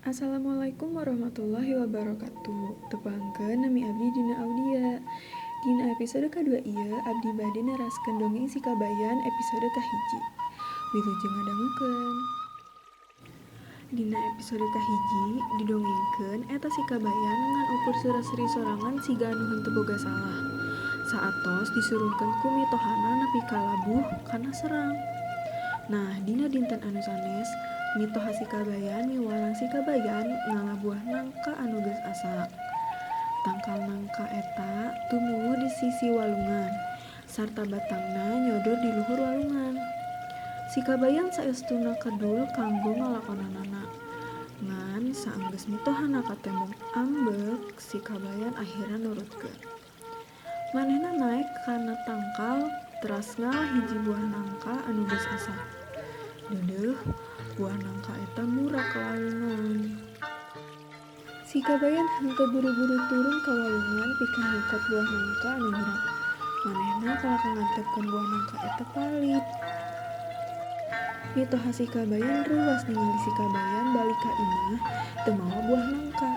Assalamualaikum warahmatullahi wabarakatuh. Tepangkeun, nami abdi Dina Audia. Dina episode kadua ieu abdi bade neraskeun dongeng Si Kabayan episode kahiji. Wilujeng ngadangukeun. Dina episode kahiji didongengkeun eta si Kabayan ngan ukur seureusri sorangan siga anu henteu boga salah. Saatos disurungkeun ku mitohana nepi ka labuh kana serang. Nah, dina dinten anu sanes, mitoha si Kabayan miwarang si Kabayan ngala buah nangka anu geus asak. Tangkal nangka eta tumuwuh di sisi walungan, sarta batangna nyodor di luhur walungan. Si Kabayan saestuna kedul kanggo ngalakonanana. Ngan saenggeus mitohana katembong ambek, si Kabayan akhirna nurutkeun. Manehna naek kana tangkal teras ngala hiji buah nangka anu geus asak. Deudeuh, buah nangka eta murag ka walungan. Si Kabayan henteu buru-buru turun ka walungan pikeun nyokot buah nangka anu murag. Manehna kalahka ngantepkeun buah nangka eta palid. Mitoha si Kabayan reuwas ningali si Kabayan balik ka imah teu mawa buah nangka.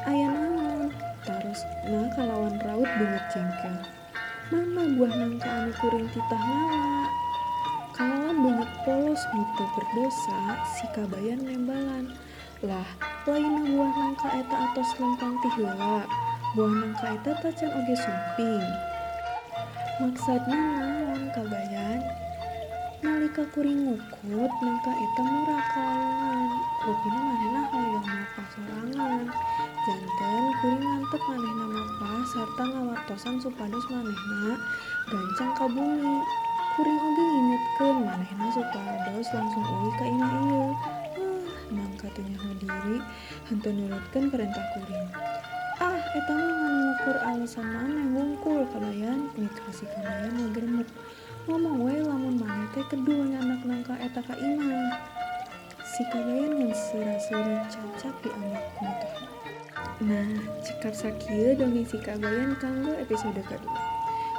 Aya naon? Tarosna kalawan raut beungeut jengkel. Mana buah nangka anu kuring titah ngala? Kalawan beungeut polos nu teu berdosa, si Kabayan nembalan. Lah, lainna buah nangka eta atos lempang ti heula. Buah nangka eta tacan oge sumping. Maksudna naon, Kabayan? Nalika kuring ngukut, nangka eta murag ka walungan. Rupina manehna hoyong mapah sorangan. Janten kuring ngantep manehna mapah sarta ngawartosan supados manehna gancang ka bumi. Kuring oge ngingetkeun manehna supados langsung uih ka imah ieu. Nangka teu nyaho diri henteu nurutkeun perintah kuring. Ah, eta mah ngan ngukur alasan maneh wungkul, Kabayan, mitoha si Kabayan ngageremet. Ngomong we lamun maneh teh kedul nyandak nangka eta ka imah. Si Kabayan ngan seura-seuri cacap diambek ku mitoha. Nah, cekap sakieu dongeng Si Kabayan kanggo episode kadua.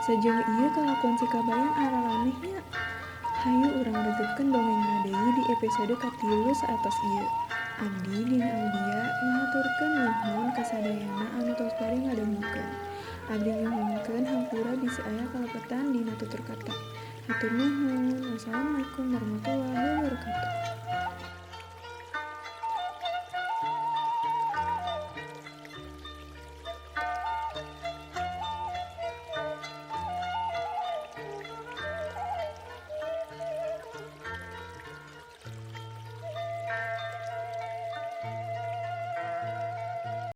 Sejauh ieu kalakuan si Kabayan araraneh nya. Hayu urang regepkeun dongengna deui di episode katilu saatos ieu. Abdi Dina Audia ngahaturkeun nuhun ka sadayana anu tos bade ngadangukeun. Abdi nyuhunkeun hampura bisi aya kalepetan dina tutur kata. Hatur nuhun. Wassalamualaikum warahmatullahi wabarakatuh.